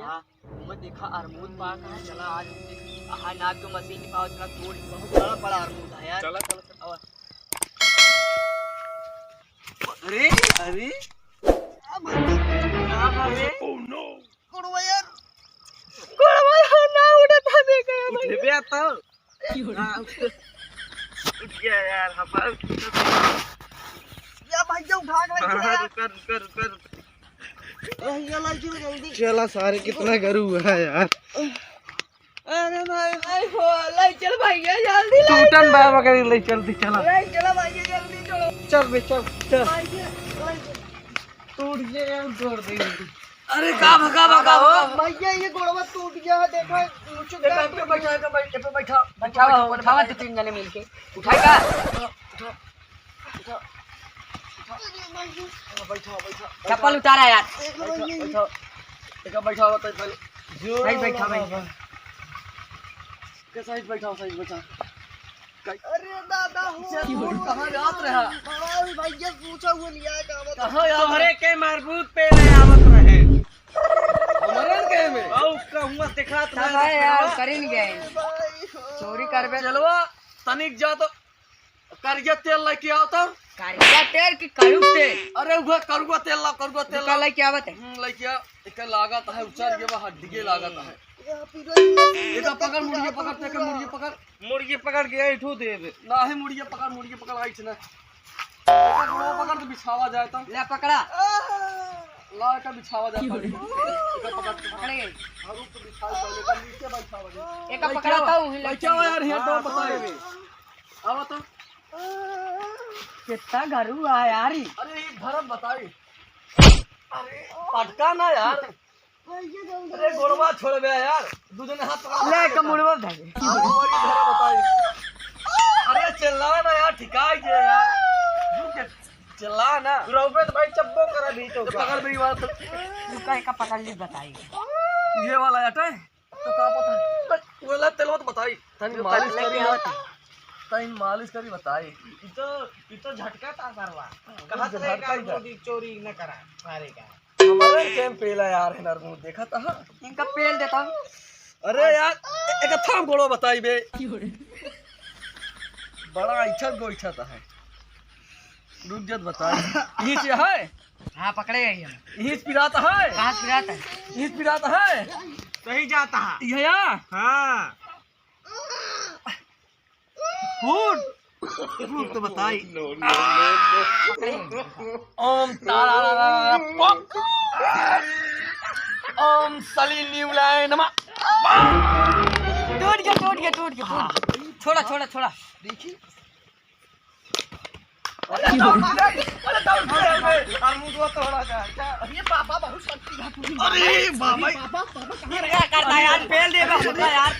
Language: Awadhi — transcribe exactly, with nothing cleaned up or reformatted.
हाँ, मैं देखा अरमूद पा कहाँ चला आज। हाँ, नाक तो मशीन नहीं पावा, चला तोड़, बहुत बड़ा बड़ा अरमूद है यार। चला, चला, चला। और अरे, अरे। क्या बात है? क्या बात है? Oh no! कोड़वा यार। कोड़वा यार, ना उठा था, देखा यार। उठे बे आता। हाँ, उठ, उठ गया यार, हमारा। या भाई, जा उठा के लेके हाँ, आ। रुका, रुका, रुका, रुका। भैया, लाई चलो जल्दी। चला सारे, कितना गरू हुआ है यार। अरे भाई, भाई हो, लाई चल भैया, जल्दी लाई टूटन चल। बाबा करी, लाई चल दी, चला। लाई चला भैया, जल्दी चलो। चल बे, चल, चल। भैया, लाई चल। टूट गया यार, जोड़ दे। अरे का भगा, भगा, भगा। भैया, ये गोड़वा टूट गया है, देखो, मुझे देखो, दर्द पे बैठा, पे बैठ-, पे बैठा, बैठा, उठावा, उठावा, उठावा। दो तीन जने मिलके। उठाएगा? उठा, उठा, उठा। बैठा, बैठा। चप्पल उतारा यार। बैठा, बैठा। एक बैठा होता है पहले। सही बैठा, भाई। के सही बैठा, सही बैठा। अरे दादा हो। कहाँ जात रहा? बड़ा भैया पूछा हुआ लिया है, का बता? कहाँ जात तोहरे रहा? के मरबूत पे ले आवत रहे। हमरे के में? औ कहूँगा दिखात ना भाई यार, रहा। करें गए। भाई हो। चोरी करबे। चलवा, तनिक जा तो करिया तेल लेके आओ तो। करिया तेल कि कड़ू तेल? अरे उहे करुआ तेल ला, करुआ तेल दुकान ला। लेके आवत है। हम्म, लेके आ। एक लागत है, उचर के बा, हड्डिये लागत है। एका पकड़, मुड़िया पकड़, ते के मुड़िया पकड़। मुड़िया पकड़ के ऐठू देबे। नाही, मुड़िया पकड़, मुड़िया पकड़, ऐठ ना। एका गोड़वा पकड़ तो बिछावा जाए तो। ले पकड़ा। ला, एका बिछावा जाए तो। एका पकड़ के। पकड़ गई। हाँ, रुक तो बिछावा जाए, एका नीचे बिछावा जाए। एका पकड़ा था, वहीं बैठा हुआ यार, यहाँ तो बताए। आवा तो। कितना गरू है यार ई। अरे, ये भरत बताई। अरे, पटका ना यार। अरे, गोड़वा छोड़ बे यार। दू जने हाथ पकड़ ले, के कमुड़वा धरे। अरे, और ये भरत बताई। अरे, चिल्ला ना यार, ठिकाई जे यार। रुक के, चिल्ला ना। रउबे तो भाई चप्पो करा दी तो। पकड़ मेरी बात। रुका, एका पकड़ ली, बताई। ये वाला हटे। तो का पता? बस, वाला तेलवा तो बताई। तनी जो मालिश कर करी लेके ना। आवत है। तनी मालिश करी बताई। ई तो, ई तो झटका था सरवा। हाँ, कहत रहे झटका का ही था। मोदी चोरी न करा, मारे का। हमारे कैंप पेला यार है नरमू, देखा था? इनका पेल देता हूँ। अरे यार, ए-, एक थाम गोड़ो बताई बे। बड़ा इच्छा गोइठा था है। रुक जा तो बताई। यही से है? हाँ, पकड़े गई हम। इहिस पिरात है? कहाँ पिरात है? इहिस पिरात है? सही जाता है। यह या? हाँ। फूट। फूट तो बताई। पकड़े गई। ओम तारा रा रा रा पक। ओम सली न्यूलाय नमः। टूट गया, टूट गया, टूट गया, टूट गया। छोड़ा, छोड़ा, छोड़ा। देखी। अरे, दौड़, अरे, अरे, दौड़, अरे, अरे, अरे, मुंह तो थोड़ा सा, क्या? अरे बाबा, बहुत शक्ति घात हुई। अरे बाबा। अरे बाबा, बाबा, कहाँ ये क्या करता है यार? फेल दे रहा है यार।